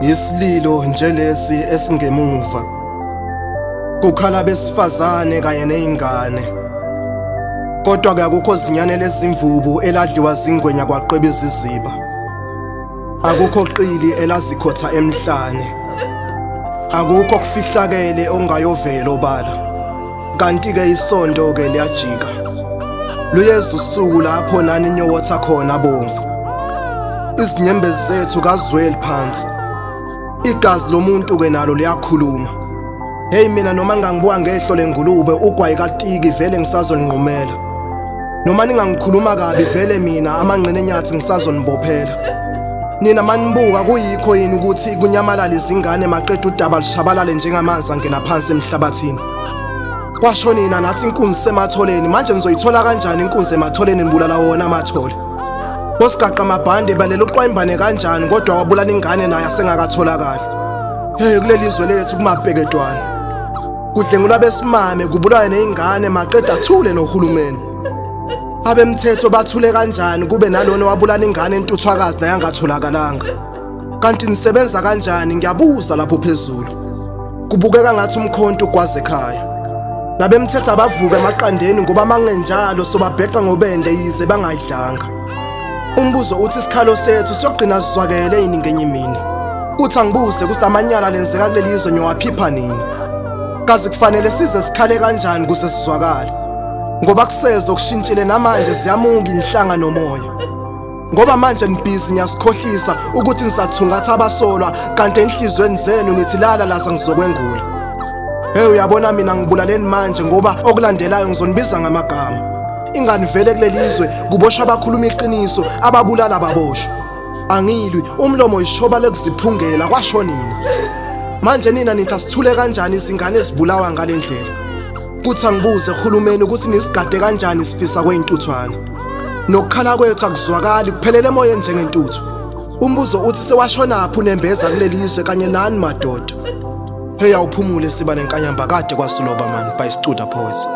Isililo nje lesi esingemuva. Kukhala besifazane kanye nezingane. Kodwa ke akukho zinyane lezimvubu eladliwa zingwenya kwaqweba iziziba. Akukho qili elazikhotha emhlane. Akukho kufihlakele ongayovela obala. Kanti ke isonto ke liyajika. Luyeza usuku lapho nani nyowotha khona bomvu. Izinyembezi zethu kazweli phansi. Igazi lomuntu ke nalo liyakhuluma. Hey mina noma ngingangibuka ngehlo lengulube ugwayi katiki vele ngisazonqumela. Noma ningangikhuluma kabi vele mina amanqine enyathi ngisazonibophela. Nina manibuka kuyikho yini ukuthi kunyamalala izingane maqeda udaba lushabalale njengamanzi angena phansi emhlabathini. Kwasho nina nathi inkunzi sematholeni manje nizoyithola kanjani inkunzi ematholeni nibulala wona amathole. Osigaqa amabhande balela uqwayimbane kanjani kodwa wabulala ingane naye asengakatholakali. Hey kuleli zwe lethu kumabheketwana. Kudlengulwa besimame kubulawe nezingane maqeda thule nohulumeni. Abemthetho bathule kanjani kube nalona wabulala ingane entuthwakazi naye angatholakalanga. Kanti nisebenza kanjani ngiyabuza lapho phezulu. Kubukeka ngathi umkhonto ugwaze ekhaya. Nabemthetho abavuka emaqandeni ngoba mangenjalo sobabheqa ngobende yize bangayidlanga. Umbuzo uthi isikhalo sethu siyogcina sizwakele yini ngenye imini. Kuthi angibuze ukuthi amanyala lenzeka kuleli zwe ngiyowaphipha nini. Kazi kufanele size sikhale kanjani kuze sizwakale. Ngoba kusezwa okushintshile namanje ziyamuka inhlanga nomoya. Ngoba manje nibhizi niyasikhohlisa ukuthi nisathungatha abasolwa kanti enhlizweni zenu nithi lala laza ngizokwengula. Hey uyabona mina ngibulaleni manje ngoba okulandelayo ngizonibiza ngamagama. Ingani vele kuleli zwe kuboshwa abakhuluma iqiniso ababulala baboshwa. Angilwi umlomo ishoba lekuziphungela kwasho nina. Manje nina nithi asithule kanjani izingane ezibulawa ngalendlela? Kuthi angibuze uhulumeni ukuthi nisigade kanjani sifisa kweyintuthwane. Nokukhala kwethu akuzwakali kuphelele emoyeni njengentuthu. Umbuzo uthi sewashonaphi unembeza kuleli zwe kanye nani madoda. Hey awuphumule siba nenkanyamba kade kwasuloba man by Studa Poets.